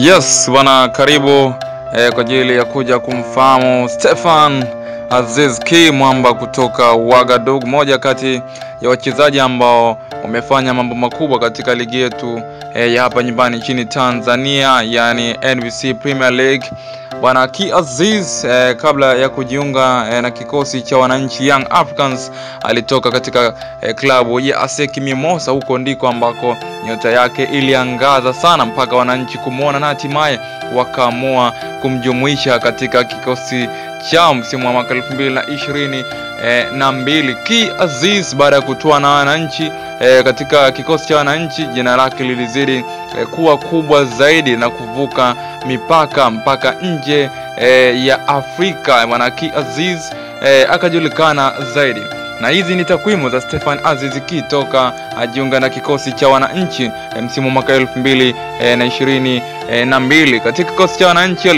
Yes bwana, karibu kwa ajili ya kuja kumfahamu Stefan Aziz Ki, mwamba kutoka Wagadugu, moja kati ya wachezaji ambao wamefanya mambo makubwa katika ligi yetu ya hapa nyumbani nchini Tanzania, yani NBC Premier League. Bwana Ki Aziz kabla ya kujiunga na kikosi cha wananchi Young Africans alitoka katika klabu ya ASEC Mimosa. Huko ndiko ambako nyota yake iliangaza sana mpaka wananchi kumuona na hatimaye wakaamua kumjumuisha katika kikosi chao msimu wa mwaka 2022. Ki Aziz baada ya kutoa na wananchi katika kikosi cha wananchi, jina lake lilizidi kuwa kubwa zaidi na kuvuka mipaka mpaka nje ya Afrika. Bwana Ki Aziz akajulikana zaidi. Na hizi ni takwimu za Stefan Aziz Ki toka ajiunga na kikosi cha wananchi msimu mwaka 2022. Katika kikosi cha wananchi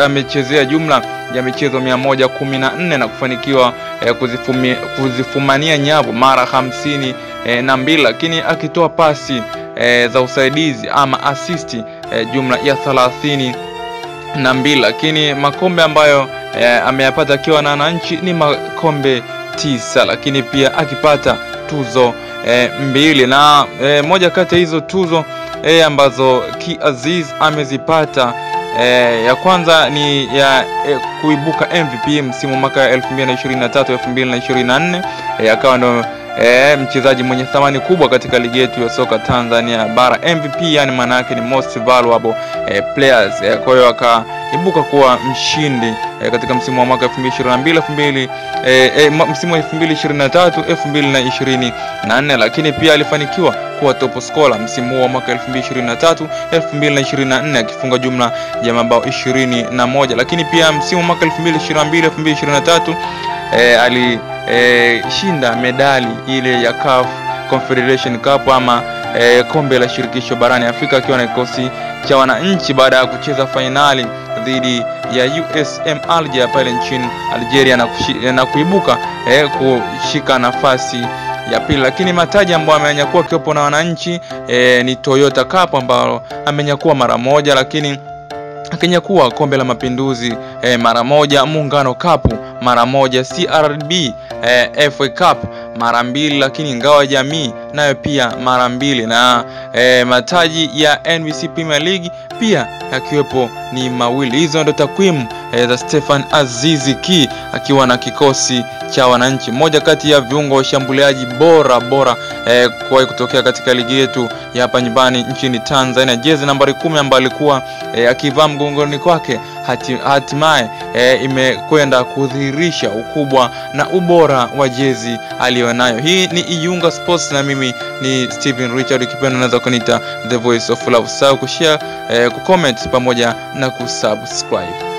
amechezea jumla ya michezo 114 na kufanikiwa kuzifumania nyavu mara 52, lakini akitoa pasi za usaidizi ama asisti jumla ya 32. Lakini makombe ambayo ameyapata akiwa na wananchi ni makombe 9, lakini pia akipata tuzo 2. Na moja kati ya hizo tuzo ambazo Ki Aziz amezipata, ya kwanza ni ya kuibuka MVP msimu mwaka 2023-2024, akawa ndo mchezaji mwenye thamani kubwa katika ligi yetu ya soka Tanzania bara. MVP yani maana yake ni most valuable players. Kwa hiyo akaibuka kuwa mshindi katika msimu wa mwaka 2022 msimu wa 2023 2024. Lakini pia alifanikiwa kuwa top scorer msimu wa mwaka 2023 2024 akifunga jumla ya mabao 21. Lakini pia msimu wa mwaka 2022 2023 alishinda medali ile ya CAF Confederation Cup ama kombe la shirikisho barani Afrika akiwa na kikosi cha wananchi baada ya kucheza fainali dhidi ya USM Alger pale nchini Algeria na kuibuka kushika nafasi ya pili. Lakini mataji ambayo amenyakua akiwepo na wananchi ni Toyota Cup ambalo amenyakua mara moja, lakini akinyakua kombe la mapinduzi mara moja, Muungano Cup mara moja, CRB FA Cup mara 2, lakini Ngao Jamii nayo pia mara 2, na mataji ya NBC Premier League pia yakiwepo ni mawili. Hizo ndo takwimu za Stefan Aziz Ki akiwa na kikosi cha wananchi, moja kati ya viungo washambuliaji bora kuwahi kutokea katika ligi yetu ya hapa nyumbani nchini Tanzania. Jezi nambari 10 ambayo alikuwa akivaa mgongoni kwake hatimaye imekwenda kudhihirisha ukubwa na ubora wa jezi alionayo. Hii ni Iyunga Sports na mimi ni Steven Richard, ukipenda unaweza kuniita The Voice of Love. Usisahau kushare, kucomment pamoja na kusubscribe.